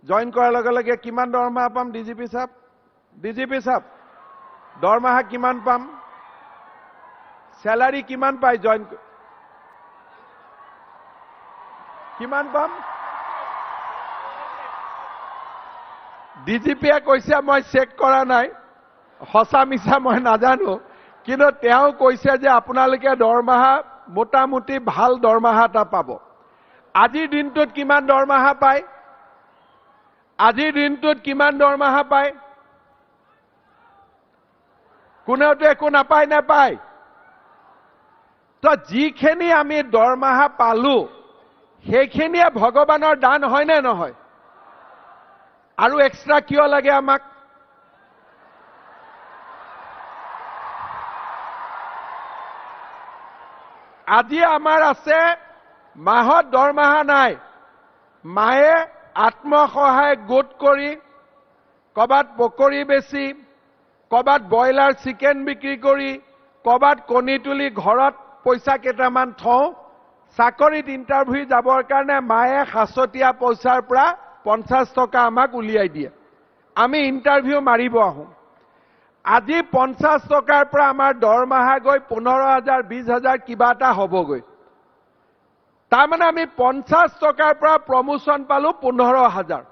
Join কৰাৰ লগে লগে কিমান দৰমহা পাম? ডিজিপি চাব, ডিজিপি চাব, দৰমহা কিমান পাম? চেলাৰী কিমান পায় জইন? কিমান পাম? ডিজিপিয়ে কৈছে মই চেক কৰা নাই, সঁচা মিছা মই নাজানো, কিন্তু তেওঁ কৈছে যে আপোনালোকে দৰমহা মোটামুটি ভাল দৰমহা এটা পাব। আজিৰ দিনটোত কিমান দৰমহা পায়? আজিৰ দিনটোত কিমান দৰমহা পায়? কোনেওতো একো নাপায়, নাপায়। তো যিখিনি আমি দৰমহা পালো সেইখিনিয়ে ভগৱানৰ দান হয় নে নহয়? আৰু এক্সট্ৰা কিয় লাগে আমাক? আজি আমাৰ আছে মাহত দৰমহা নাই, মায়ে আত্মসহায়ক গোট কৰি ক'ৰবাত পকৰী বেচি, ক'ৰবাত ব্ৰইলাৰ চিকেন বিক্ৰী কৰি, ক'ৰবাত কণী তুলি ঘৰত পইচা কেইটামান থওঁ, চাকৰিত ইণ্টাৰভিউ যাবৰ কাৰণে মায়ে সাঁচতীয়া পইচাৰ পৰা 50 টকা আমাক উলিয়াই দিয়ে, আমি ইণ্টাৰভিউ মাৰিব আহোঁ। আজি 50 টকাৰ পৰা আমাৰ দৰমহা গৈ 15,000 20,000 কিবা এটা হ'বগৈ। তাৰমানে আমি 50 টকাৰ পৰা প্ৰমোচন পালো 15,000।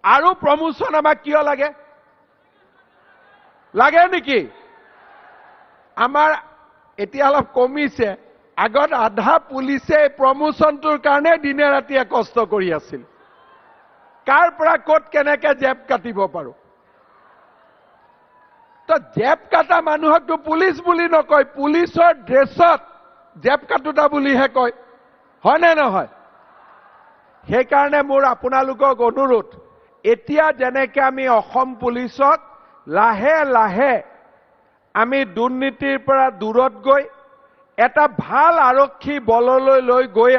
আৰু প্ৰমোচন আমাক কিয় লাগে? লাগে নেকি? আমাৰ এতিয়া অলপ কমিছে, আগত আধা পুলিচে প্ৰমোচনটোৰ কাৰণে দিনে ৰাতিয়ে কষ্ট কৰি আছিল, কাৰ পৰা ক'ত কেনেকে জেপ কাটিব পাৰো। তো জেপ কাটা মানুহকতো পুলিচ বুলি নকয়, পুলিচৰ ড্ৰেছত জেপ কাটোতা বুলিহে কয়, হয় নে নহয়? সেইকাৰণে মোৰ আপোনালোকক অনুৰোধ, এতিয়া যেনেকে আমি অসম পুলিচক লাহে লাহে আমি দুৰ্নীতিৰ পৰা দূৰত গৈ এটা ভাল আৰক্ষী বললৈ লৈ গৈ